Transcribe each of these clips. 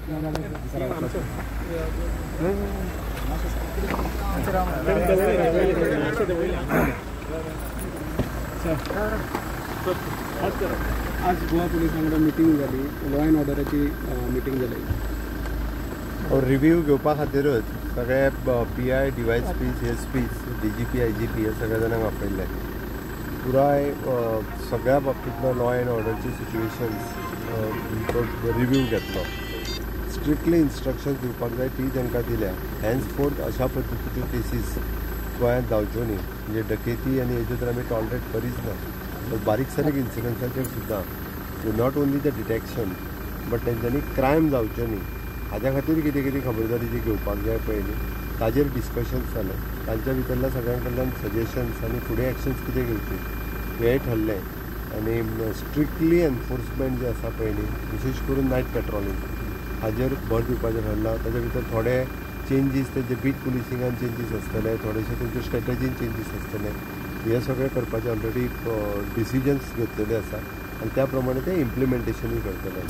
आज गोवा पुलिसां वांगडा मिटींग जाली, लॉ एंड ऑर्डराची मिटींग जाली. रिव्यू घेवपा खातीरच सगळे P I, DySPs, S Ps, D G P, I G P हे सगळ्या जाणांक आपयल्ले. पुराय सगळ्या बाबतींतलो लॉ एंड ऑर्डरची सिच्युएशन्स रिव्यू घेतलो. स्ट्रिक्टली इन्स्ट्रक्शन्स दिवपाक जाय ती तांकां दिल्या. हेन्सफोर्थ अशा पद्दतीच्यो केसीस गोंयांत जावच्यो न्ही, म्हणजे डकेती आनी हेज्यो तर आमी टॉलरेट करीच ना. बारीक सारीक इन्सिडंट्साचेर सुद्दां not only the detection but तेंच्यांनी क्रायम जावचें न्ही हाज्या खातीर कितें कितें खबरदारी जी घेवपाक जाय पळय ताजेर डिस्कशन्स जालें. तांच्या भितरल्या सगळ्यां कडल्यान सजेशन्स आनी फुडें एक्शन्स कितें घेवची हें ठरलें. आनी स्ट्रिक्टली एनफोर्समेंट जें आसा पळय न्ही, विशेश करून नायट पेट्रोलिंग हाजेर भर दिवपाचें ठरलां. ताच्या भितर थोडे चेंजीस तेंचे बीट पुलिसिंगान चेंजीस आसतले, थोडेशे तेंचे स्ट्रेटजीन चेंजीस आसतले. हे सगळें करपाचें ऑलरेडी डिसिजन्स घेतलेले आसा आनी त्या प्रमाणे ते इम्प्लिमेंटेशनूय करतले.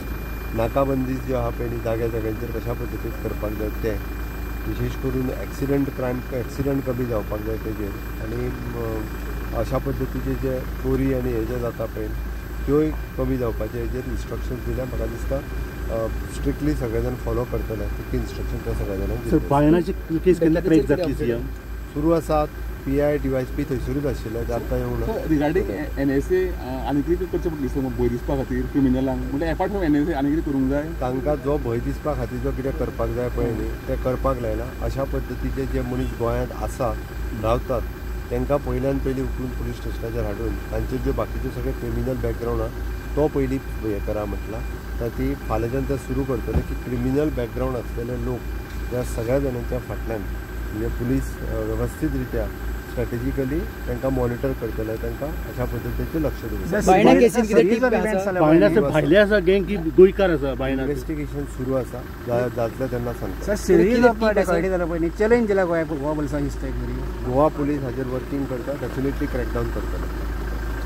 नाकाबंदी ज्यो आहा पळय न्ही जाग्या जाग्यांचेर कशा पद्दतीन करपाक जाय तें, विशेश करून एक्सिडंट क्रायम एक्सिडंट कमी जावपाक जाय तेजेर, आनी अशा पद्दतीचे जे चोरी आनी हे जे जाता पळय त्योय कमी जावपाचे हेजेर इन्स्ट्रक्शन्स दिल्या. म्हाका दिसता स्ट्रिक्टली सगळे जाण फॉलो करतले तितकी इन्स्ट्रक्शन त्या सगळ्या जाणांक. बायणाची केस केन्ना क्रॅक जातली? सीएम सुरू आसात. पी I, DYSP थंयसरूच आशिल्ले, ते आतां येवंक ना. रिगार्डींग एन एस ए आनी कितें करचें पडटलें सर भंय दिसपा खातीर क्रिमिनलांक, म्हणजे apart from N S A आनी कितें करूंक जाय? तांकां जो भंय दिसपा खातीर जो कितें करपाक जाय पळय न्ही तें करपाक लायना. अशा पद्दतीचे जे मनीस गोंयांत आसा रावतात तांकां पयल्यान पयलीं उखलून पुलीस स्टेशनाचेर हाडून तांचेर ज्यो बाकीच्यो सगळे क्रिमिनल बॅकग्रावंड आहा तो पयलीं हें करा म्हटलां. तर ती फाल्यांच्यान ते सुरू करतले की क्रिमिनल बॅकग्रावंड आसलेले लोक त्या सगळ्या जाणांच्या फाटल्यान म्हणजे पुलीस व्यवस्थीत रित्या स्ट्रॅटेजिकली तांकां मॉनिटर करतले, तांकां अशा पद्दतीचें लक्ष दिवं. भायले आसा गँग की गोंयकार आसा? इन्वेस्टिगेशन सुरू आसा, जातलें तेन्ना सांगता. चॅलेंज दिला गोवा पुलिसांक दिसता. गोवा पुलीस हाजेर वर्किंग करता, डेफिनेटली क्रॅकडावन करतले.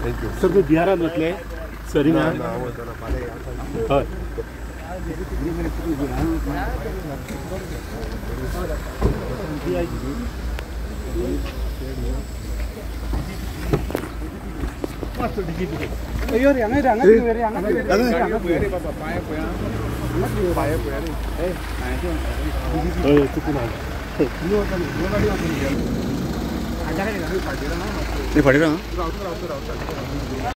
Thank you. Sir तुमी बिहारान वतले? सरी ना हय. फाटीर.